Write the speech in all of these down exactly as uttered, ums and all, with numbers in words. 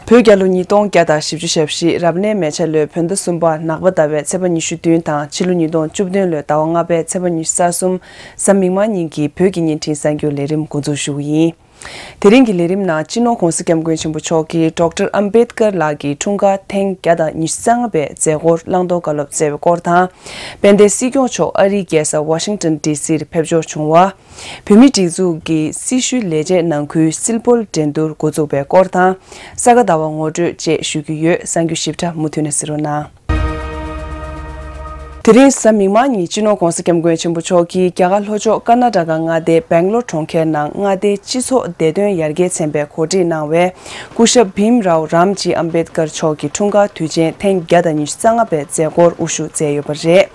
བོད་རྒྱལ་ལོ་ཉིས་སྟོང་བརྒྱ་དང་བཞི་བཅུ་ཞེ་བཞི་རབ་གནས་མེ་བྱ་ལོའི་བོད་ཟླ་གསུམ་པ་ནག་པ་ཟླ་བའི་ཚེས་པ་ཉི་ཤུ་བདུན་དང་ཕྱི་ལོ་ཉིས་སྟོང་བཅུ་བདུན་ལོའི་ཟླ་བ་ལྔ་པའི་ཚེས་པ་ཉི་ཤུ་རྩ་གསུམ་གཟའ་མིག་དམར་ཉིན་གྱི་བོད་ཀྱི་བརྙན་འཕྲིན་གསར་འགྱུར་ལས་རིམ་འགོ་འཛུགས་ཞུ་གི་ཡིན། དེ་རིང་གི་ལས་རིམ་ནང་སྤྱི་ནོར་༧གོང་ས་༧སྐྱབས་མགོན་ཆེན་པོ་མཆོག་གིས་ཌོག་ཊར་ཨམ་བེད་ཀར་ལགས་ཀྱི་འཁྲུངས་སྐར་ཐེངས་བརྒྱ་དང་ཉི་ཤུ་རྩ་ལྔ་པའི་མཛད་སྒོར་བླང་དོར་བཀའ་སློབ་སྩལ་བའི་སྐོར་དང་། དཔལ་ལྡན་སྲིད་སྐྱོང་མཆོག་ཨ་རིའི་རྒྱལ་ས་ཝ་ཤིང་ཊོན་ཌི་སིར་ཕེབས་འབྱོར་བྱུང་བ། བོད་མིའི་སྒྲིག་འཛུགས་ཀྱི་སྲི་ཞུའི་ལས་བྱེད་ནང་ཁུལ་སིལ་སྤོལ་འགྲན་བསྡུར་འགོ་འཛུགས་པའི་སྐོར་དང་། ས་ག་ཟླ་བ་ངོ་སྤྲོད་བཅས་ཞུ་རྒྱུ་ཡོད། གསར་འགྱུར་ཞིབ་ཕྲ་མུ་མཐུད་ནས་གཟིགས་རོགས་གནང་། དེ་རིང་གཟའ་མིག་དམར་ཉིན་སྤྱི་ནོར་༧གོང་ས་༧སྐྱབས་མགོན་ཆེན་པོ་མཆོག་གིས་རྒྱ་གར་ལྷོ་ཕྱོགས་ཀར་ན་ཊ་ཀ་མངའ་སྡེའི་སྦེང་ལོར་གྲོང་ཁྱེར་ནང་མངའ་སྡེའི་སྤྱི་ཚོགས་བདེ་དོན་ཡར་རྒྱས་ཚན་པས་གོ་སྒྲིག་གནང་བའི་སྐུ་ཞབས་བྷིམ་རའོ་རམ་ཇི་ཨམ་བེད་ཀར་མཆོག་གི་འཁྲུངས་སྐར་དུས་ཆེན་ཐེངས་བརྒྱ་དང་ཉི་ཤུ་རྩ་ལྔ་པའི་མཛད་སྒོར་དབུ་བཞུགས་མཛད་ཡོད་པ་རེད།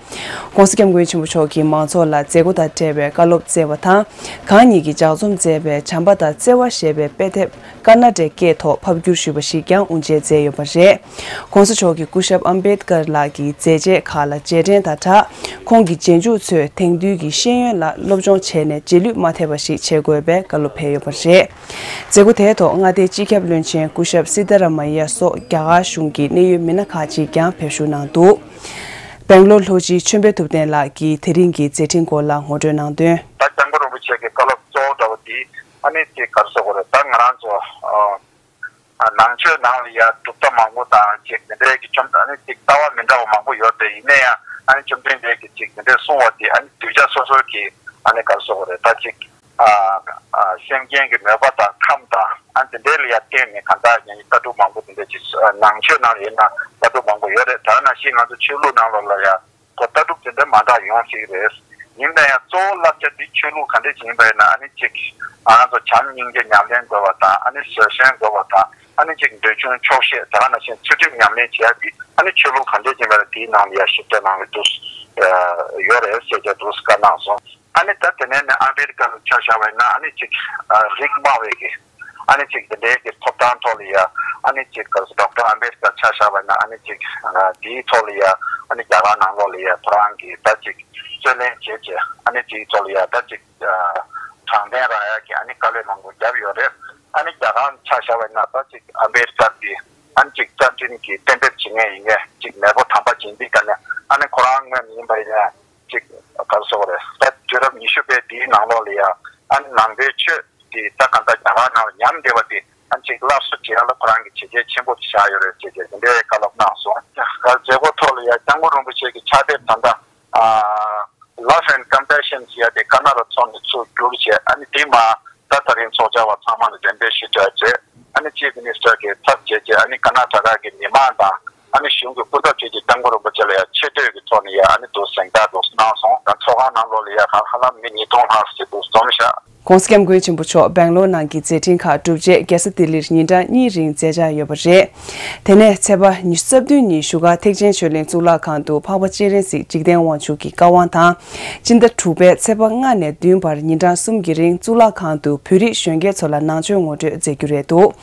༸གོང་ས་༸སྐྱབས་མགོན་ཆེན་པོ་མཆོག་གིས་མང་ཚོགས་ལ་མཛད་སྒོ་དང་འབྲེལ་བའི་བཀའ་སློབ་སྩལ་བ་དང་། གང་ཉིད་ཀྱིས་ལྗགས་རྩོམ་མཛད་པའི་བྱམས་པ་དང་བརྩེ་བ་ཞེས་པའི་དཔེ་དེབ་ཀར་ན་ཊའི་སྐད་ཐོག་ཕབ་བསྒྱུར་ཞུས་པ་ཞིག་ཀྱང་དབུ་འབྱེད་མཛད་ཡོད་པ་རེད། ༸གོང་ས་མཆོག་གིས་སྐུ་ཞབས་ཨམ་བེད་ཀར་ལགས་ཀྱི་མཛད་རྗེས་ཁག་ལ་རྗེས་དྲན་དང་སྦྲགས། ཁོང་གི་རྗེས་འཇུག་ཚོས་དེང་དུས་ཀྱི་ཤེས་ཡོན་ལ་སློབ་སྦྱོང་བྱས་ནས་རྗེས་ལུས་མ་ཐེབས་པ་ཞིག་བྱེད་དགོས་པའི་བཀའ་སློབ་ཕེབས་ཡོད་པ་རེད། མཛད་སྒོ་དེའི་ཐོག་མངའ་སྡེའི་སྤྱི་ཁྱབ་བློན་ཆེན་སྐུ་ཞབས་སི་ཏཱ་ར་མ་ཡ་སོགས་རྒྱ་གར་གཞུང་གི་གནད་ཡོད་མི་སྣ་ཁག་ཅིག་ཀྱང་ཕེབས་ཞུགས་གནང་འདུག་སྦེང་ལོར་ལྷོ་སྤྱི་ཆོས་འཕེལ་ཐུབ་བསྟན་ལགས་ཀྱིས་དེ་རིང་གི་མཛད་འཕྲིན་སྐོར་ལ་ངོ་སྤྲོད་གནང་དོན། ད་སྐྱབས་མགོན་རིན་པོ་ཆེ་གི་བཀའ་སློབ་གཙོ་བོ་འདྲ་བོ་དེ་ཨ་ནི་དེ་ག་རེ་ཟེར་དགོས་རེད། ད་ང་རང་ཚོ་ཨ་ནང་ཆོས་ནང་ལ་ཡ་གྲུབ་མཐའ་མང་པོ་དང་ཅིག་དེ་འདྲའི་གི་བཅོམ་ཨ་ནི་ཅིག་ལྟ་བ་མི་འདྲ་བ་མང་པོ་ཡོད་དེ། ཡིན་ན་ཡང་ཨ་ནི་བཅོམ་ལྡན་འདས་ཀྱིས་ཅིག་དེ་འདྲའི་གསུང་བ་དེ་ཨ་ནི་གདུལ་བྱ་སོ་སོ་གི་ཨ་ནི་ག་རེ་ཟེར་དགོས་རེད། ད་ཅིག་ཨ་ཨ་སེམས་ཅན་གྱི་མོས་པ་དང་ཁམས་དང་ཨ་དེ་འདྲའི་ལ་ཡ་བརྟེན་ནས་གང་ལྟར་ཡང་ལྟ་གྲུབ་མང་པོ་དེ་འདྲ་ཅིག་ཨ་ནང་ཆོས་ནང་ལ་ཡིན་ན་ལྟ་གྲུབ་མང་པོ་ཡོད་རེད། ད་ནང་བཞིན་ང་ཚོ་ཆོས་ལུགས་ནང་ལོགས་ལ་ཡ་ཁོ་ལྟ་གྲུབ་དེ་འདྲ་མ་འདྲ་ཡོང་སྲིད་རེད། ཡིན་ན་ཡང་གཙོ་བོ་བསླབ་བྱ་འདི་ཆོས་ལུགས་ག་འདྲ་ཅིག་ཡིན་པ་ཡིན་ན་ཨ་ནི་ཅིག་ང་རང་ཚོ་བྱམས་སྙིང་རྗེ་ཉམས་ལེན་དགོས་པ་དང་ཨ་ནི་བཟོད་བསྲན་དགོས་པ་དང་ཨ་ནི་ཅིག་འདོད་ཆུང་ཆོག་ཤེས་ད་ག་ནང་བཞིན་ཚུལ་ཁྲིམས་ཉམས་ལེན་བྱེད་ཡ་འདི་ཨ་ནི་ཆོས་ལུགས་ག་འདྲ་ཅིག་ཡིན་པ་ལ་དེའི་ནང་ལ་ཡ་ཞིབ་ཕྲ་གནང་གི་འདུག་ཡོད་རེད་ཟེར་རྒྱུ་འདུག་བཀའ་གནང་སོང་། ཨ་ནི་ད་དེ་ནས་ནི་ཨ་མེ་རི་ཀ་ལ་ཆ་བཞག་པ་ཡིན་ན་ཨ་ནི་ཅིག་རིགས་དམའ་བའི་གི་ཨ་ནི་ཅིག་དེ་འདྲའི་གི་ཐོབ་ཐང་ཐོག་ལ་ཡ་ཨ་ནི་ཅིག་ཌོག་ཊར་ཨམ་བེད་ཀར་ཆ་བཞག་པ་ཡིན་ན་ཨ་ནི་ཅིག་དེའི་ཐོག་ལ་ཡ་ཨ་ནི་རྒྱ་གར་ནང་ལོགས་ལ་ཡ་ཁོ་རང་གི་ད་ཅིག་རྩོད་ལེན་བྱེད་ཅེས་ཨ་ནི་དེའི་ཐོག་ལ་ཡ་ད་ཅིག་དྲང་བདེན་རག་ཡ་གི་ཨ་ནི་དཀའ་ལས་མང་པོ་བརྒྱབ་ཡོད་རེད། ཨ་ནི་རྒྱ་གར་ཆ་བཞག་པ་ཡིན་ན་ད་ཅིག་ཨམ་བེད་ཀར་གི་ཨ་ནི་ཅིག་བཀའ་དྲིན་གྱི་གཏན་འབེབས་བྱེད་མཁན་ཡིན་མཁན་ཅིག་མེས་པོ་དམ་པ་ཡིན་པའི་ཀ་ནས་ཨ་ནི་ཁོ་རང་ངོས་ནས་ཡིན་པ་ཡིན་ན། ཅིག་ག་རེ་ཟེར་དགོས་རེད། ད་དུས་རབས་ཉི་ཤུ་པའི་འདིའི་ནང་ལོགས་ལ་ཡ་ཨ་ནི་ནང་པའི་ཆོས་དེ་ད་གང་ལྟར་རྒྱ་གར་ནང་ལ་ཉམས་བསྡད་པ་དེ་ཨ་ནི་ཅིག་སླར་གསོ་བྱེད་ཡ་ལ་ཁོ་རང་གི་བྱས་རྗེས་ཆེན་པོ་ཞིག་བཞག་ཡོད་རེད་ཅེས་ཀྱི་དེ་འདྲའི་བཀའ་སློབ་གནང་སོང་། ད་མཛད་སྒོ་ཐོག་ལ་ཡ་སྐྱབས་མགོན་རིན་པོ་ཆེ་གི་ཕྱག་དེབ་ད་ལྟ་ཨ་Love and Compassion ཟེར་ཡ་དེ་ཀ་ན་ཌ་ཚོགས་ནས་ཚུར་བསྒྱུར་བྱས་ཨ་ནི་དེ་མ་ད་ད་རིང་ཚོགས་བཅར་བ་ཚང་མ་ལ་གདན་འདྲེན་ཞུས་བྱས་རྗེས་ཨ་ནི་ཅིབ་མི་ནི་སི་ཊར་གི་ཚབ་བྱས་རྗེས་ཨ་ནི་ཀ་ན་ཊ་ཀ་གི་མི་མང་དང་། ཨ་ནི་གཞུང་གི་སྐུ་ཚབ་བཅས་ཀྱིས་སྐྱབས་མགོན་རིན་པོ་ཆེ་ལ་ཡང་ཆེ་བསྟོད་ཀྱི་ཐོག་ནས་ཡང་ཨ་ནི་འདུག་གཟེངས་རྟགས་འདུག་གནང་སོང་། ཡང་ཚོགས་ཁང་ནང་ལོགས་ལ་ཡང་གང་ལྷག་ལྷག་མི་ཉིས་སྟོང་ལྷག་ཙམ་ཅིག་འདུག་འཛོམས་ཤག ༸གོང་ས་༸སྐྱབས་མགོན་ཆེན་པོ་མཆོག་སྦེང་ལོར་ནང་གི་མཛད་འཕྲིན་ཁག་གྲུབ་རྗེས་རྒྱལ་ས་ལྡི་ལིར་ཉིན་གྲངས་གཉིས་རིང་མཛད་འཆར་ཡོད་པ་རེད། དེ་ནས་ཚེས་པ་ཉི་ཤུ་རྩ་བདུན་ཉིན་བཞུགས་སྒར་ཐེག་ཆེན་ཆོས་གླིང་གཙུག་ལག་ཁང་དུ་འཕགས་པ་སྤྱན་རས་གཟིགས་འཇིག་རྟེན་དབང་ཕྱུག་གི་བཀའ་དབང་དང་། སྤྱི་ཟླ་དྲུག་པའི་ཚེས་པ་ལྔ་ནས་བདུན་བར་ཉིན་གྲངས་གསུམ་གྱི་རིང་གཙུག་ལག་ཁང་དུ་བོད་རིགས་གཞོན་སྐྱེས་ཚོ་ལ་ནང་ཆོས་ངོ་སྤྲོད་མཛད་རྒྱུ་རེད་འདུག་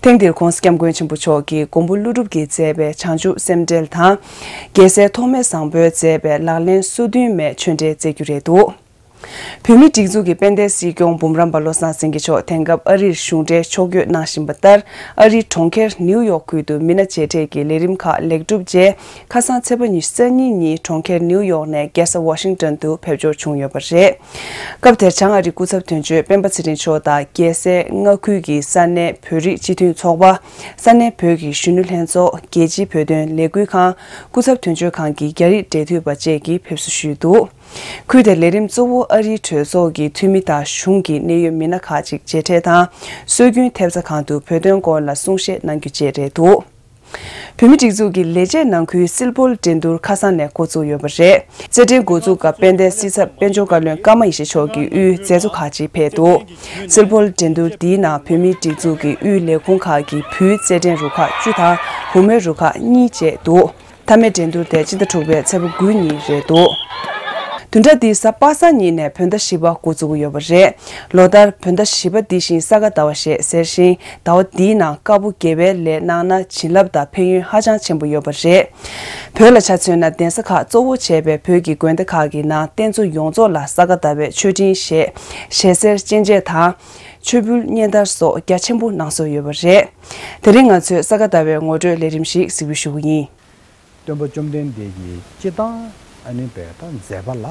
ཐེངས་འདིར་༸གོང་ས་༸སྐྱབས་མགོན་ཆེན་པོ་མཆོག་གིས་མགོན་པོ་ཀླུ་སྒྲུབ་ཀྱིས་མཛད་པའི་བྱང་ཆུབ་སེམས་འགྲེལ་དང་། རྒྱལ་སྲས་ཐོགས་མེད་བཟང་པོས་མཛད་པའི་ལག་ལེན་སོ་བདུན་མའི་ཆོས་འབྲེལ་མཛད་རྒྱུ་རེད་འདུག་བོད་མིའི་སྒྲིག་འཛུགས་ཀྱི་དཔལ་ལྡན་སྲིད་སྐྱོང་འབུམ་རམས་པ་བློ་བཟང་སེང་གེ་མཆོག་དེང་སྐབས་ཨ་རིར་གཞུང་འབྲེལ་ཕྱོགས་བསྐྱོད་གནང་བཞིན་པ་ལྟར། ཨ་རིའི་གྲོང་ཁྱེར་ནིའུ་ཡོག་ཁུལ་དུ་མི་སྣ་མཇལ་འཕྲད་ཀྱི་ལས་རིམ་ཁག་ལེགས་གྲུབ་རྗེས། ཁ་སང་ཚེས་པ་ཉི་ཤུ་རྩ་གཉིས་ཉིན་གྲོང་ཁྱེར་ནིའུ་ཡོག་ནས་རྒྱལ་ས་ཝ་ཤིང་ཏོན་དུ་ཕེབས་འབྱོར་བྱུང་ཡོད་པ་རེད། སྐབས་དེར་བྱང་ཨ་རིའི་སྐུ་ཚབ་དོན་གཅོད་སྤེན་པ་ཚེ་རིང་མཆོག་དང་། རྒྱལ་སའི་མངའ་ཁུལ་གྱི་ས་གནས་བོད་རིགས་སྤྱི་མཐུན་ཚོགས་པ། ས་གནས་བོད་ཀྱི་གཞོན་ནུ་ལྷན་ཚོགས། རྒྱལ་སྤྱིའི་བོད་དོན་ལས་འགུལ་ཁང་། སྐུ་ཚབ་དོན་གཅོད་ཁང་གི་རྒྱ་རིགས་འབྲེལ་མཐུད་པ་བཅས་ཀྱིས་ཕེབས་བསུ་ཞུས་འདུག་ཁུལ་དེར་ལས་རིམ་གཙོ་བོ་ཨ་རིའི་གྲོས་ཚོགས་ཀྱི་འཐུས་མི་དང་གཞུང་གི་གནད་ཡོད་མི་སྣ་ཁག་ཅིག་མཇལ་འཕྲད་དང་། སྲོལ་རྒྱུན་ཐེབས་རྩ་ཁང་དུ་བོད་དོན་སྐོར་ལ་གསུང་བཤད་གནང་རྒྱུ་བཅས་རེད་འདུག་བོད་མིའི་སྒྲིག་འཛུགས་ཀྱི་ལས་བྱེད་ནང་ཁུལ་སིལ་སྤོལ་འགྲན་བསྡུར་ཁ་སང་ནས་འགོ་བཙུགས་ཡོད་པ་རེད། རྩེད་འགྲན་འགོ་འཛུགས་སྐབས་དཔལ་ལྡན་སྲིད་ཚབ་དཔལ་འབྱོར་བཀའ་བློན་ཀརྨ་ཡེ་ཤེས་མཆོག་གིས་དབུས་མཛད་གཙོ་ཁག་ཅིག་ཕེབས་འདུག་སིལ་སྤོལ་འགྲན་བསྡུར་འདིའི་ནང་བོད་མིའི་སྒྲིག་འཛུགས་ཀྱི་དབུས་ལས་ཁུངས་ཁག་གི་བུའི་རྩེད་འགྲན་རུ་ཁག་བཅུ་དང་བུ་མོའི་རུ་ཁག་གཉིས་བཅས་འདུག་མཐའ་མའི་འགྲན་བསྡུར་དེ་སྤྱི་ཟླ་དྲུག་པའི་ཚེས་པ་དགུ་ཉིན་རེད་འདུག་བདུན་ཕྲག་འདིའི་གཟའ་པ་སངས་ཉིན་ནས་བོད་ཟླ་བཞི་པ་འགོ་འཛུགས་ཀྱི་ཡོད་པ་རེད། ལོ་ལྟར་བོད་ཟླ་བཞི་པ་འདི་བཞིན་ས་ག་ཟླ་བ་ཞེས་ཟེར་ཞིང་། ཟླ་བ་འདིའི་ནང་དཀར་པོ་དགེ་བའི་ལས་གནང་ན་བྱིན་རླབས་དང་ཕན་ཡོན་ཧ་ཅང་ཆེན་པོ་ཡོད་པ་རེད། བོད་ལ་ཆ་མཚོན་ན་གདན་ས་ཁག་གཙོ་བོ་བྱས་པའི་བོད་ཀྱི་དགོན་སྡེ་ཁག་གི་ནང་རྟེན་གཙོ་ཡོངས་རྫོགས་ལ་ས་ག་ཟླ་བའི་མཆོད་སྤྲིན་ཞེས་ཞལ་ཟས་སྤྱན་འབྱེད་དང་། མཆོད་འབུལ་སྙན་དར་སོགས་རྒྱ་ཆེན་པོ་གནང་སྲོལ་ཡོད་པ་རེད། དེ་རིང་ང་ཚོས་ས་ག་ཟླ་བའི་ངོ་སྤྲོད་ལས་རིམ་ཞིག་གཟིགས་འབུལ་ཞུ་གི་ཡིན། སྟོན་པ་བཅོམ་ལྡན་འདས་ཀྱིས་སྤྱིར་བཏང་ཨ་ནི་བས་ད་མཛད་པ་ལ་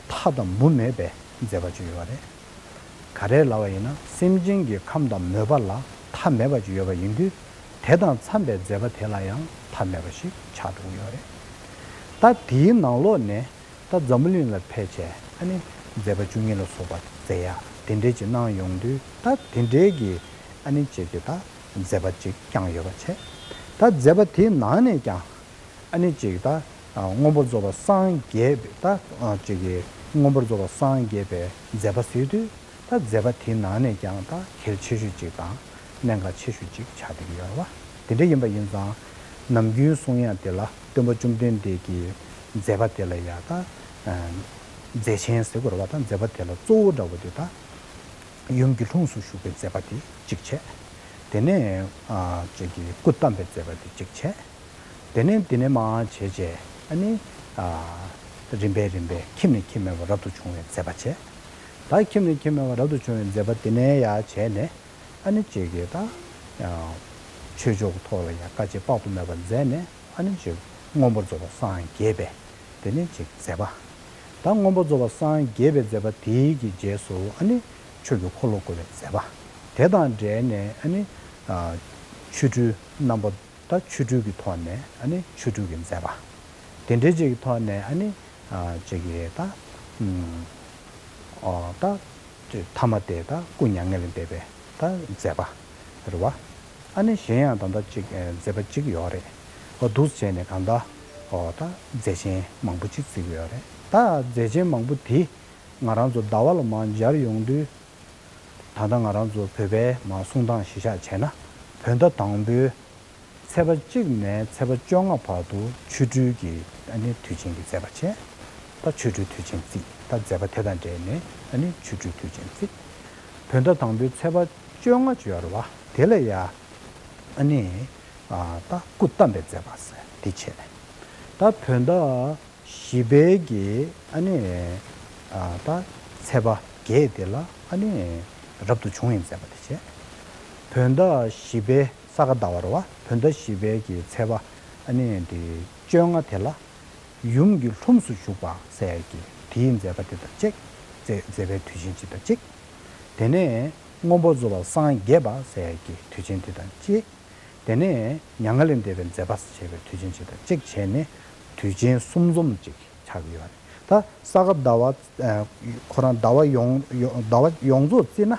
མཐའ་དང་མུ་མེད་པའི་མཛད་པ་ཅིག་ཡོད་རེད། ག་རེ་ལབ་པ་ཡིན་ན་སེམས་ཅན་གྱི་ཁམས་དང་མོས་པ་ལ་མཐའ་མེད་པ་ཅིག་ཡོད་པ་ཡིན་དུས། དེ་དང་འཚམས་པའི་མཛད་པ་དེ་ལ་ཡང་མཐའ་མེད་པ་ཞིག་ཆགས་འགྲོ་གི་ཡོད་རེད། ད་དེའི་ནང་ལོགས་ནས་ད་འཛམ་བུ་གླིང་ལ་ཕེབས་བྱས་ཨ་ནི་མཛད་པ་བཅུ་གཉིས་ལ་སོགས་པ་མཛད་ཡ་དེ་འདྲས་ཅིག་གནང་ཡོང་དུས། ད་དེ་འདྲས་ཀྱི་ཨ་ནི་ཅིག་གི་ད་མཛད་པ་ཅིག་བསྐྱངས་ཡོད་པ་བྱས། ད་མཛད་པ་དེའི་ནང་ནས་ཀྱང་ཨ་ནི་ཅིག་ད་མངོན་པར་རྫོགས་པར་སངས་རྒྱས་པའི་ད་ཅིག་གི་མངོན་པར་རྫོགས་པར་སངས་རྒྱས་པའི་མཛད་པ་ཟེར་དུས། ད་མཛད་པ་དེའི་ནང་ནས་ཀྱང་ད་གལ་ཆེ་ཤོས་གཅིག་དང་གནད་འགག་ཆེ་ཤོས་གཅིག་ཆགས་བསྡད་ཀྱི་ཡོད་རེད་བ། དེ་འདྲ་ཡིན་པ་ཡིན་ཙང་ནམ་རྒྱུན་གསུང་ཡ་དེ་ལ་སྟོན་པ་བཅོམ་ལྡན་འདས་ཀྱི་མཛད་པ་དེ་ལ་ཡ་ད་མཛད་ཆེན་ཟེར་དགོས་རེད་བ། ད་མཛད་པ་དེ་ལ་གཙོ་བོ་འདྲ་བོ་དེ་ད་ཡུམ་གྱི་ལྷུམས་སུ་ཞུགས་པའི་མཛད་པ་དེ་གཅིག་བྱས། དེ་ནས་ཅིག་གི་སྐུ་བལྟམས་པའི་མཛད་པ་དེ་གཅིག་བྱས། དེ་ནས་དེ་ནས་མར་བྱས་རྗེས་ཨ་ནི་རིམ་པས་རིམ་པས་ཁྱིམ་ནས་ཁྱིམ་མེད་པར་རབ་ཏུ་བྱུང་བའི་མཛད་པ་བྱས། ད་ཁྱིམ་ནས་ཁྱིམ་མེད་པར་རབ་ཏུ་བྱུང་བའི་མཛད་པ་དེ་ནས་ཡར་བྱས་ནས་ཨ་ནི་ཅིག་གི་ད་ཆོས་ཕྱོགས་ཀྱི་ཐོག་ལ་ཡང་དཀའ་སྤྱད་དཔག་ཏུ་མེད་པ་མཛད་ནས་ཨ་ནི་ཅིག་མངོན་པར་རྫོགས་པར་སངས་རྒྱས་པའི་དེ་ནས་ཅིག་མཛད་པ། ད་མངོན་པར་རྫོགས་པར་སངས་རྒྱས་པའི་མཛད་པ་དེའི་གི་རྗེས་སུ་ཨ་ནི་ཆོས་ཀྱི་འཁོར་ལོ་བསྐོར་བའི་མཛད་པ། དེ་དང་འབྲེལ་ནས་ཨ་ནི་ཆོ་འཕྲུལ་རྣམ་པ། ད་ཆོ་འཕྲུལ་གྱི་ཐོག་ནས་ཨ་ནི་ཆོ་འཕྲུལ་གྱི་མཛད་པ། དེ་འདྲའི་ཅིག་གི་ཐོག་ནས་ཨ་ནི་ཅིག་གི་ད་ཨོ་ད་ཐ་མ་དེ་ད་སྐུ་མྱ་ངན་ལས་འདས་པའི་ད་མཛད་པ་རེད་བ། ཨ་ནི་གཞན་ཡང་ད་ལྟ་ཅིག་མཛད་པ་ཅིག་ཡོད་རེད། ཨོ་འདུག་བྱས་ནས་གང་ལྟར་ཨོ་ད་མཛད་ཆེན་མང་པོ་ཅིག་བརྩི་གི་ཡོད་རེད། ད་མཛད་ཆེན་མང་པོ་དེ་ང་རང་ཚོ་ཟླ་བ་ལ་མར་སྦྱར་ཡོང་དུས། ད་ལྟ་ང་རང་ཚོ་བོད་པའི་མར་གསུང་སྟངས་གཞི་བཞག་བྱས་ན། བོད་ཟླ་དང་པོའི་ཚེས་པ་གཅིག་ནས་ཚེས་པ་བཅོ་ལྔ་བར་དུ་ཆོ་འཕྲུལ་གྱི་ཨ་ནི་དུས་ཆེན་གྱི་མཛད་པ་བྱས། ད་ཆོ་འཕྲུལ་དུས་ཆེན་བརྩི། ད་མཛད་པ་དེ་དང་འབྲེལ་ནས་ཨ་ནི་ཆོ་འཕྲུལ་དུས་ཆེན་བརྩི། བོད་ཟླ་དང་པོའི་ཚེས་པ་བཅོ་ལྔ་ཅིག་ཡོད་རེད་བ། དེ་ལ་ཡ་ཨ་ནི་ད་སྐུ་བལྟམས་པའི་མཛད་པ་ཟེར་དེ་བྱས། ད་བོད་ཟླ་བཞི་པའི་གི་ཨ་ནི་ཨ་ད་ཚེས་པ་བརྒྱད་དེ་ལ་ཨ་ནི་རབ་ཏུ་བྱུང་བའི་མཛད་པ་དེ་བྱས། བོད་ཟླ་བཞི་པའི་ས་ག་ཟླ་བ་རེད་བ། བོད་ཟླ་བཞི་པའི་གི་ཚེས་པ་ཨ་ནི་དེ་བཅོ་ལྔ་དེ་ལ་ཡུམ་གྱི་ལྷུམས་སུ་ཞུགས་པ་ཟེར་ཡ་གི་དེའི་མཛད་པ་དེ་དང་གཅིག། མཛད་མཛད་པའི་དུས་ཆེན་གཅིག་དང་གཅིག། དེ་ནས་མངོན་པར་རྫོགས་པར་སངས་རྒྱས་པ་ཟེར་ཡ་གི་དུས་ཆེན་དེ་དང་གཅིག། དེ་ནས་མྱ་ངན་ལས་འདས་པའི་མཛད་པ་ཞེས་པའི་དུས་ཆེན་གཅིག་དང་གཅིག་བྱས་ནས་དུས་ཆེན་གསུམ་འཛོམས་ཅིག་ཆགས་ཀྱི་ཡོད་རེད། ད་ས་ག་ཟླ་བ་ཁོ་རང་ཟླ་བ་ཡོངས་ཡོངས་ཟླ་བ་ཡོངས་རྫོགས་བརྩིས་ན་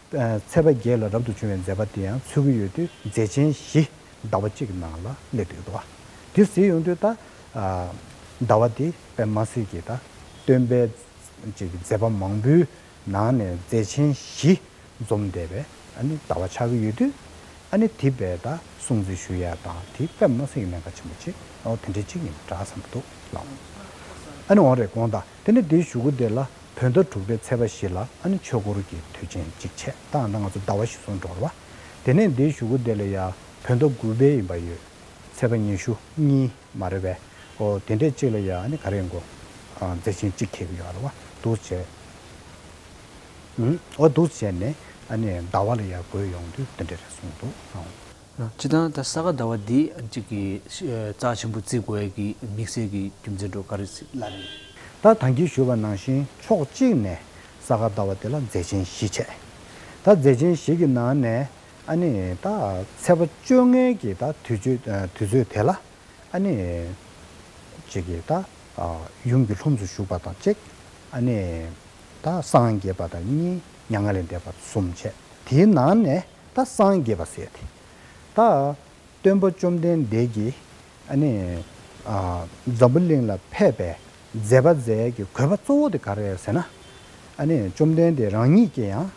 ཚེས་པ་བརྒྱད་ལ་རབ་ཏུ་བྱུང་བའི་མཛད་པ་དེ་ཡང་ཚུད་ཀྱི་ཡོད་དུས་མཛད་ཆེན་བཞི་ཟླ་བ་གཅིག་གི་ནང་ལ་སླེབས་ཡོད་འདུག་བ། དེ་ཟེར་ཡོང་དུས་ད་ཟླ་བ་དེ་དཔེ་མ་སྲིད་ཀྱི་ད་སྟོན་པའི་ཅིག་མཛད་པ་མང་པོའི་ནང་ནས་མཛད་ཆེན་བཞི་འཛོམས་བསྡད་པའི་ཨ་ནི་ཟླ་བ་ཆགས་ཀྱི་ཡོད་དུས། ཨ་ནི་དེ་བས་ད་སྲུང་བརྩི་ཞུ་ཡ་དང་དེ་དཔེ་མ་སྲིད་ཀྱི་གནད་འགག་ཆེན་པོ་ཅིག་ཨོ་དེ་འདྲའི་ཅིག་ཡིན་འདྲ་བསམ་འདུག་ལགས། ཨ་ནི་འོང་རེད་དགོངས་དག། དེ་ནས་དེའི་གཞུག་གུ་དེ་ལ་བོད་ཟླ་དྲུག་པའི་ཚེས་པ་བཞི་ལ་ཨ་ནི་ཆོས་འཁོར་གྱི་དུས་ཆེན་གཅིག་བྱས། ད་ང་ཚོ་ཟླ་བ་བཞི་སོང་འགྲོ་རེད་བ། དེ་ནས་དེའི་གཞུག་གུ་དེ་ལ་ཡ་བོད་ཟླ་དགུ་པའི་ཡིན་པ་ཡོད། ཚེས་པ་ཉི་ཤུ་གཉིས་མ་རེད་པས། ཨོ་དེ་འདྲས་གཅིག་ལ་ཡ་ཨ་ནི་ག་རེ་ཡིན་གོ། ཨ་མཛད་ཆེན་གཅིག་འཁེལ་གྱི་ཡོད་རེད་བ། འདུག་བྱས། ཨུམ། ཨོ་འདུག་བྱས་ནས་ཨ་ནི་ཟླ་བ་ལ་ཡ་བགོས་ཡོང་དུས་དེ་འདྲས་རེད་གསུངས་འདུག་ཨང་། སྤྱིར་བཏང་ད་ས་ག་ཟླ་བ་འདི་གཅིག་གི་རྩ་ཆེན་པོ་བརྩི་དགོས་ཀྱི་དམིགས་བསལ་གྱི་རྒྱུ་མཚན་འདྲ་ག་རེ་ལབ་ཡིན། ད་ད་གིན་ཞུས་པ་ནང་བཞིན་ཕྱོགས་གཅིག་ནས་ས་ག་ཟླ་བ་དེ་ལ་མཛད་ཆེན་བཞི་བྱས། ད་མཛད་ཆེན་བཞི་གི་ནང་ནས་ཨ་ནི་ད་ཚེས་པ་བཅོ་ལྔའི་གི་ད་དུས་ཚོད་དུས་ཚོད་དེ་ལ་ཨ་ནི་གཅིག་གི་ད་ཡུམ་གྱི་ལྷུམས་སུ་ཞུགས་པ་དང་གཅིག། ཨ་ནི་ད་སངས་རྒྱས་པ་དང་གཉིས། མྱ་ངན་ལས་འདས་པ་གསུམ་བྱས། དེའི་ནང་ནས་ད་སངས་རྒྱས་པ་ཟེར་ཏེ། ད་སྟོན་པ་བཅོམ་ལྡན་འདས་ཀྱིས་ཨ་ནི་ཨ་འཛམ་བུ་གླིང་ལ་ཕེབས་པའི་མཛད་པ་མཛད་ཀྱི་དགོས་པ་གཙོ་བོ་དེ་ག་རེ་རེད་ཟེར་ན། ཨ་ནི་བཅོམ་ལྡན་འདས་རང་ཉིད་ཀྱིས་ཡང་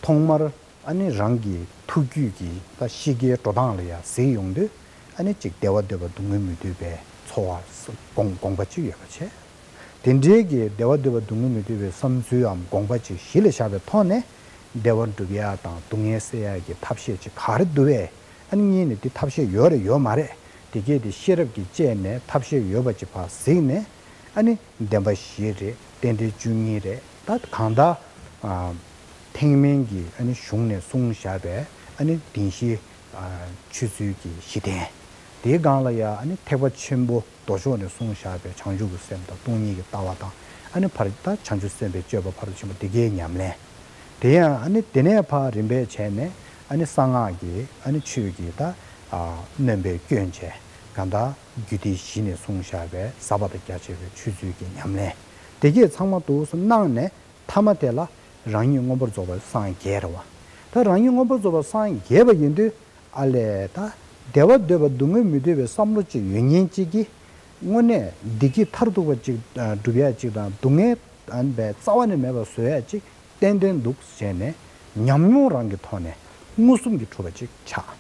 ཐོག་མར་ཨ་ནི་རང་གི་ཐུགས་རྒྱུད་ཀྱི་ད་གཤིས་ཀའི་འགྲོ་སྟངས་ལ་ཡང་གཟིགས་ཡོང་དུས། ཨ་ནི་གཅིག་བདེ་བ་འདོད་པ་སྡུག་བསྔལ་མི་འདོད་པའི་འཚོ་བ་དགོངས་དགོངས་པ་གཅིག་ཡོད་པ་བྱས། དེ་འདྲའི་གི་བདེ་བ་འདོད་པ་སྡུག་བསྔལ་མི་འདོད་པའི་བསམ་ཚུལ་འམ་དགོངས་པ་ཅིག་གཞི་ལ་བཞག་པའི་ཐོག་ནས་བདེ་བ་སྒྲུབ་ཡ་དང་སྡུག་བསྔལ་སེལ་ཡ་གི་ཐབས་ཤེས་ཅིག་ག་རེ་འདུག་བས། ཨ་ནི་གཉིས་ནས་དེ་ཐབས་ཤེས་ཡོད་རེད་ཡོད་མ་རེད། དེ་གས་དེ་ཤེས་རབ་ཀྱིས་དཔྱད་ནས་ཐབས་ཤེས་ཡོད་པ་ཅིག་ཕར་གཟིགས་ནས། ཨ་ནི་བདེན་པ་བཞི་རེད། རྟེན་འབྲེལ་བཅུ་གཉིས་རེད། ད་གང་ལྟར་ཨ་ཐེག་དམན་གྱི་ཨ་ནི་གཞུང་ནས་གསུངས་བཞག་པའི་ཨ་ནི་བདེན་བཞི་ཨ་ཆོས་ཚུལ་གྱི་གཞི་རྟེན། དེའི་སྒང་ལ་ཡང་ཨ་ནི་ཐེག་པ་ཆེན་པོ་མདོ་ཕྱོགས་ནས་གསུངས་བཞག་པའི་བྱང་ཆུབ་ཀྱི་སེམས་དང་སྟོང་ཉིད་ཀྱི་ལྟ་བ་དང་། ཨ་ནི་ཕར་ད་བྱང་ཆུབ་སེམས་དཔའི་སྤྱོད་པ་ཕ་རོལ་ཏུ་ཕྱིན་པ་དེ་གའི་ཉམས་ལེན། དེ་ཡང་ཨ་ནི་དེ་ནས་ཕར་རིམ་པས་བྱས་ནས་ཨ་ནི་གསང་སྔགས་ཀྱི་ཨ་ནི་ཆོས་ཀྱི་ད་ཨ་སྣོན་པའི་སྐྱོན་བྱས། གང་ལྟར་རྒྱུད་སྡེ་བཞི་ནས་གསུངས་བཞག་པའི་ཟབ་པ་དང་རྒྱ་ཆེ་བའི་ཆོས་ཚུལ་གྱི་ཉམས་ལེན་དེ་གས་ཚང་མ་འདུག་སེ་གནང་ནས། ཐ་མ་དེ་ལ་རང་ཉིད་མངོན་པར་རྫོགས་པར་སངས་རྒྱས་རེད་བ། ད་རང་ཉིད་མངོན་པར་རྫོགས་པར་སངས་རྒྱས་པ་ཡིན་དུས། ཨ་ལས་ད་བདེ་བ་འདོད་པ་སྡུག་བསྔལ་མི་འདོད་པའི་བསམ་བློ་ཅིག་ཡོད་མཁན་ཅིག་གིས་དངོས་གནས་བདེ་སྐྱིད་མཐར་ཐུག་པ་ཅིག་སྒྲུབ་ཡ་ཅིག་དང་སྡུག་བསྔལ་བའི་རྩ་བ་ནས་མེད་པ་བཟོ་ཡ་ཅིག་ཏན་ཏན་འདུག་ཟེར་ནས་ཉམས་མྱོང་རང་གི་ཐོག་ནས་མངོན་སུམ་གྱིས་གྲུབ་པ་ཅིག་ཆགས།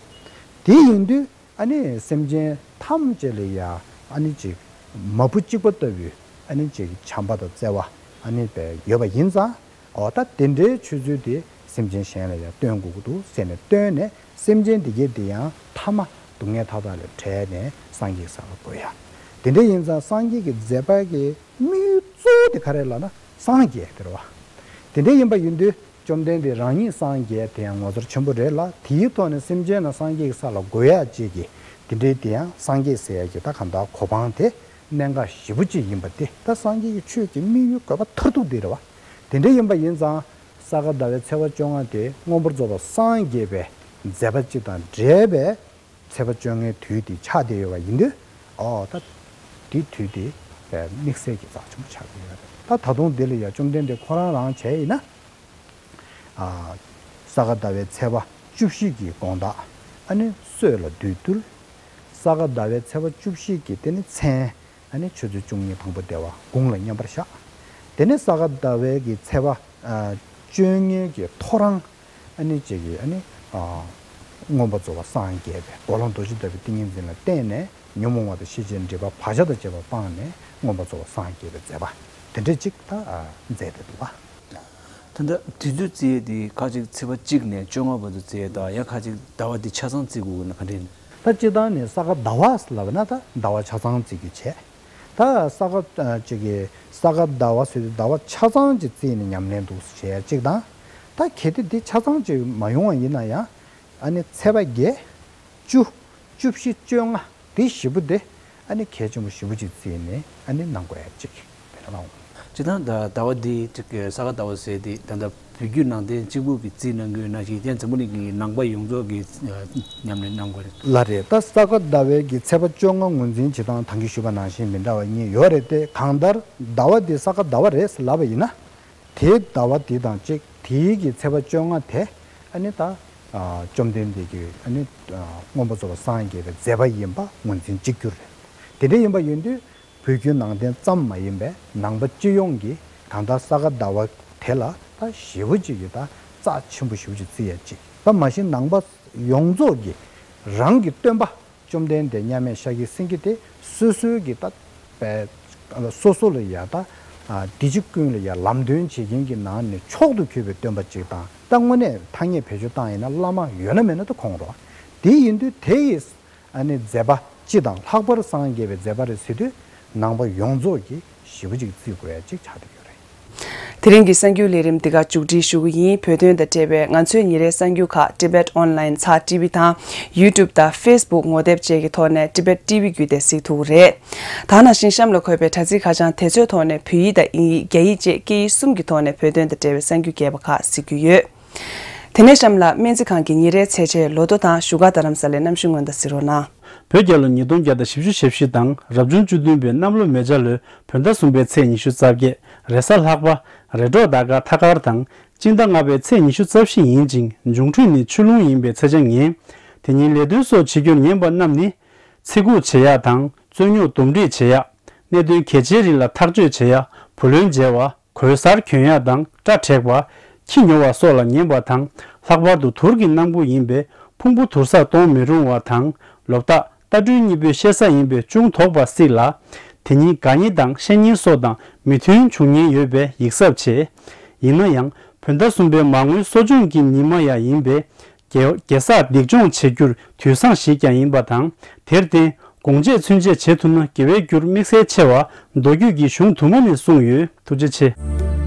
དེ་ཡིན་དུས། ཨ་ནི་སེམས་ཅན་ཐམས་ཅད་ལ་ཡ་ཨ་ནི་ཅིག་མ་བུ་གཅིག་པ་ལྟ་བུའི་ཨ་ནི་ཅིག་བྱམས་པ་དང་བརྩེ་བ་ཨ་ནི་བས་ཡོད་པ་ཡིན་ཙང་། འོ་ད་དེ་འདྲའི་ཆོས་ཚུལ་དེ་སེམས་ཅན་གཞན་ལ་ཡང་སྟོན་དགོས་ཀྱི་འདུག་ཟེར་ནས་བཏོན་ནས། སེམས་ཅན་དེ་གས་དེ་ཡང་ཐ་མ་སྡུག་བསྔལ་མཐའ་དག་ལས་བྲལ་ནས་སངས་རྒྱས་ས་ལ་འགོད་ཡ། དེ་འདྲ་ཡིན་ཙང་སངས་རྒྱས་ཀྱི་མཛད་པ་གི་དམིགས་ཡུལ་གཙོ་བོ་དེ་ག་རེ་ལབ་ན་སངས་རྒྱས་དེ་རེད་བ། དེ་འདྲ་ཡིན་པ་ཡིན་དུས། བཅོམ་ལྡན་འདས་རང་ཉིད་སངས་རྒྱས་དེ་ཡང་ངོ་མཚར་ཆེན་པོ་རེད་ལ། དེའི་ཐོག་ནས་སེམས་ཅན་རྣམས་སངས་རྒྱས་ཀྱི་ས་ལ་འགོད་ཡག་ཅིག་གི་དེ་འདྲའི་དེ་ཡང་སངས་རྒྱས་ཟེར་ཡག་གི་ད་གང་ལྟར་གོ་འཕང་དེ་གནད་འགག་ཞེ་པོ་ཅིག་ཡིན་པ་དེ། ད་སངས་རྒྱས་ཀྱི་ཆོས་ཀྱི་དམིགས་ཡུལ་དགོས་པ་མཐར་ཐུག་དེ་རེད་བ། དེ་འདྲ་ཡིན་པ་ཡིན་ཙང་ས་ག་ཟླ་བའི་ཚེས་པ་བཅོ་ལྔ་དེ་མངོན་པར་རྫོགས་པར་སངས་རྒྱས་པའི་མཛད་པ་ཅིག་དང་འབྲེལ་བའི་ཚེས་པ་བཅོ་ལྔའི་དུས་དེ་ཆགས་བསྡད་ཡོད་པ་ཡིན་དུས། ཨོ་ད་དེ་དུས་དེ་དམིགས་བསལ་གྱི་རྩ་ཆེན་པོ་ཆགས་བསྡད་ཡོད་རེད། ད་ད་དུང་དེ་ལ་ཡང་བཅོམ་ལྡན་འདས་ཁོ་རང་རང་བྱས་ཡིན་ན། ཨ་ས་ག་ཟླ་བའི་ཚེས་པ་བཅུ་བཞི་གི་དགོང་དག་ཨ་ནི་སྲོད་ལ་བདུད་བཏུལ། ས་ག་ཟླ་བའི་ཚེས་པ་བཅུ་བཞི་གི་དེ་ནི་མཚན་ཨ་ནི་ཆུ་ཚོད་བཅུ་གཉིས་དང་པོ་དེ་བ་དགུང་ལ་མཉམ་པར་བཞག། དེ་ནས་ས་ག་ཟླ་བའི་གི་ཚེས་པ་ཨ་བཅོ་ལྔའི་གི་ཐོ་རངས་ཨ་ནི་ཅིག་གི་ཨ་ནི་ཨ་མངོན་པར་རྫོགས་པར་སངས་རྒྱས་པའི་དགེ་སློང་རྡོ་རྗེ་ལྟ་བུའི་ཏིང་ངེ་འཛིན་ལ་བརྟེན་ནས་ཉོན་མོངས་པ་དང་ཤེས་བྱའི་སྒྲིབ་པ་བག་ཆགས་དང་བཅས་པ་སྤངས་ནས་མངོན་པར་རྫོགས་པར་སངས་རྒྱས་པའི་མཛད་པ་དེ་འདྲ་ཅིག་ད་ཨ་མཛད་བསྡད་འདུག་བ། ད་ལྟ་དུས་ཚོད་བརྩི་ཡས་དེ་ཁ་ཅིག་ཚེས་པ་གཅིག་ནས་བཅོ་ལྔ་བར་དུ་བརྩི་ཡས་དང་། ཡང་ཁ་ཅིག་ཟླ་བ་འདི་ཆ་ཚང་བརྩི་དགོས་ཀྱི་ན་ག་འདྲ་ཡིན། ད་སྤྱིར་བཏང་ནས་ས་ག་ཟླ་བ་ལབ་ན་ད་ཟླ་བ་ཆ་ཚང་བརྩི་རྒྱུ་བྱས། ད་ས་ག་ཨ་ཅིག་གི་ས་ག་ཟླ་བ་ཟེར་དུས་ཟླ་བ་ཆ་ཚང་ཅིག་བརྩིས་ནས་ཉམས་ལེན་འདུག་བྱས་ཡ་གཅིག་དང་། ད་གལ་ཏེ་འདི་ཆ་ཚང་ཅིག་མ་ཡོང་བ་ཡིན་ན་ཡང་། ཨ་ནི་ཚེས་པ་བརྒྱད། བཅུ། བཅུ་བཞི། བཅོ་ལྔ། འདི་བཞི་པོ་དེ་ཨ་ནི་གལ་ཆེན་པོ་ཞེ་པོ་ཅིག་བརྩིས་ནས་ཨ་ནི་གནང་དགོས་ཡ་གཅིག་དེ་འདྲ་གནང་། སྤྱིར་བཏང་ད་ཟླ་བ་འདི་ཅིག་གི་ས་ག་ཟླ་བ་ཟེར་དེ་ད་ལྟ་བོད་བརྒྱུད་ནང་བསྟན་གཅིག་པུ་གི་རྩིས་གནང་གི་ཡོད་ན་ཞིག་ཀྱང་འཛམ་བུ་གླིང་གི་ནང་པ་ཡོངས་རྫོགས་ཀྱི་ཨ་ཉམས་ལེན་གནང་དགོས་རེད། ལ་རེད། ད་ས་ག་ཟླ་བའི་གི་ཚེས་པ་བཅོ་ལྔ་ངོས་འཛིན་བྱེད་སྟངས་ད་གིན་ཞུས་པ་ནང་བཞིན་མི་འདྲ་བ་གཉིས་ཡོད་རེད་དེ། གང་ལྟར་ཟླ་བ་འདི་ས་ག་ཟླ་བ་རེད་ཟེར་ལབ་པ་ཡིན་ན། དེའི་ཟླ་བ་འདི་དང་གཅིག་དེའི་གི་ཚེས་པ་བཅོ་ལྔ་དེ་ཨ་ནི་ད་ཨ་བཅོམ་ལྡན་འདས་ཀྱི་ཨ་ནི་ཨ་མངོན་པར་རྫོགས་པར་སངས་རྒྱས་པའི་མཛད་པ་ཡིན་པ་ངོས་འཛིན་གཅིག་གྱུར་རེད། དེ་འདྲ་ཡིན་པ་ཡིན་དུས་བོད་བརྒྱུད་ནང་བསྟན་ཙམ་མ་ཡིན་པའི་ནང་པ་སྤྱི་ཡོངས་ཀྱིས་གང་ལྟར་ས་ག་ཟླ་བ་དེ་ལ་ད་ཞེ་པོ་ཅིག་གི་ད་རྩ་ཆེན་པོ་ཞེ་པོ་ཅིག་བརྩི་ཡ་ཅིག་ད་མ་གཞི་ནང་པ་ཡོངས་རྫོགས་ཀྱི་རང་གི་སྟོན་པ། བཅོམ་ལྡན་འདས་མཉམ་མེད་ཤཱཀྱའི་སེང་གེ་དེ་སོ་སོའི་གི་ད་པའི་སོ་སོ་ལ་ཡ་ད་ཨ་འདི་ཕྱི་ཀུན་ལ་ཡ་ལམ་སྟོན་བྱེད་མཁན་གྱི་ནང་ནས་མཆོག་ཏུ་གྱུར་པའི་སྟོན་པ་ཅིག་དང་། ད་དངོས་གནས་ཐ་སྙད་བེད་སྤྱོད་བཏང་ཡིན་ན་བླ་མ་ཡོད་ན་མེད་ན་ད་ཁོང་རེད། དེ་ཡིན་དུས་དེ་ཡི་ཨ་ནི་མཛད་པ་སྤྱི་དང་ལྷག་པར་སངས་རྒྱས་པའི་མཛད་པ་རེད་ཟེར་དུས་ནང་པ་ཡོངས་རྫོགས་ཀྱིས་ཞེ་པོ་ཅིག་བརྩི་དགོས་ཡ་ཅིག་ཆགས་བསྡད་ཡོད་རེད། དེ་རིང་གི་གསར་འགྱུར་ལས་རིམ་འདི་ག་མཇུག་སྒྲིལ་ཞུ་གི་ཡིན། བོད་དོན་དང་འབྲེལ་བའི་ང་ཚོའི་ཉིན་རེའི་གསར་འགྱུར་ཁག་Tibet Online ཚགས་ཊི་བི་དང་YouTube དང་Facebook ངོ་དེབ་བཅས་ཀྱི་ཐོག་ནས་Tibet T V བརྒྱུད་དེ་གཟིགས་ཐུབ་ཀྱི་རེད། ད་ནང་བཞིན་གཤམ་ལ་འཁོད་པའི་དྲ་ཚིགས་ཁ་བྱང་དེ་ཚོའི་ཐོག་ནས་བོད་ཡིག་དང་དབྱིན་ཡིག་རྒྱ་ཡིག་བཅས་སྐད་ཡིག་གསུམ་གྱི་ཐོག་ནས་བོད་དོན་དང་འབྲེལ་བའི་གསར་འགྱུར་རྒྱས་པ་ཁག་གཟིགས་རྒྱུ་ཡོད། དེ་ནས་གཤམ་ལ་སྨན་རྩིས་ཁང་གི་ཉིན་རེའི་ཚེས་ཆའི་ལོ་ཐོ་དང་བཞུགས་སྒར་རྡ་རམ་ས་ལའི་གནམ་གཤིས་སྔོན་བརྡ་གཟིགས་རོགས་གནང་། བོད་རྒྱལ་ལོ་ཉིས་སྟོང་བརྒྱ་དང་བཞི་བཅུ་ཞེ་བཞི་དང་རབ་བྱུང་བཅུ་བདུན་པའི་གནམ་ལོ་མེ་བྱ་ལོའི་བོད་ཟླ་གསུམ་པའི་ཚེས་ཉི་ཤུ་རྩ་བརྒྱད། རེས་གཟའ་ལྷག་པ། རེས་འགྲོགས་ཟླ་སྐར་ཐ་སྐར་དང་། སྤྱི་ཟླ་ལྔ་པའི་ཚེས་ཉི་ཤུ་རྩ་བཞི་ཡིན་ཅིང་འབྱུང་འཕྲོད་ནི་ཆུ་ཀླུང་ཡིན་པའི་ཚེས་ཆ་ངེས། དེ་ཉིན་ལས་དོན་སོགས་བྱེད་རྒྱུར་ཉན་པ་རྣམས་ནི། ཚེ་འགུགས་བྱེད་ཡག་དང་རྩོད་རྙོག་འདུམ་འགྲིག་བྱེད་ཡག་གནད་དོན་གལ་ཆེའི་རིགས་ལ་ཐག་གཅོད་བྱེད་ཡག་བུ་ལོན་འཇལ་བ། གོས་གསར་གྱོན་ཡག་དང་སྐྲ་བྲེག་པ། ཁྱི་ཉོ་བ་སོགས་ལ་ཉན་པ་དང་། ལྷག་པར་དུ་དུར་གྱི་གནམ་སྒོ་ཡིན་པས་ཕུང་པོ་དུར་སར་གཏོང་མི་རུང་བ་དང་། ལོ་རྟགས་རྟ་སྦྲུལ་གཉིས་པོའི་ཤེ་ས་ཡིན་པས་ཅུང་དོགས་པ་སྲིད་ལ། དེ་ཉིད་དགའ་ཉེ་དང་བཤེས་གཉེན་སོགས་དང་མོས་མཐུན་འབྱུང་ཉེན་ཡོད་པས་ཡིད་གཟབ་བྱེད། ཡིན་ན་ཡང་བོད་ཟླ་གསུམ་པའི་མར་ངོའི་གསོ་སྦྱོང་གི་ཉི་མ་ཡང་ཡིན་པས། རྒྱལ་རྒྱལ་སར་སྡིག་སྦྱོང་བྱེད་རྒྱུར་དུས་བཟང་ཞིག་ཀྱང་ཡིན་པ་དང་། དེར་བརྟེན་དགོངས་བཅས་ཚུན་ཆད་བྱེད་ཐུབ་ན་དགེ་བའི་རྒྱུར་དམིགས་བསལ་ཆེ་བ་མདོ་རྒྱུད་ཀྱི་གཞུང་དུ་མ་ནས་གསུངས་ཡོད། ཐུགས་རྗེ་ཆེ།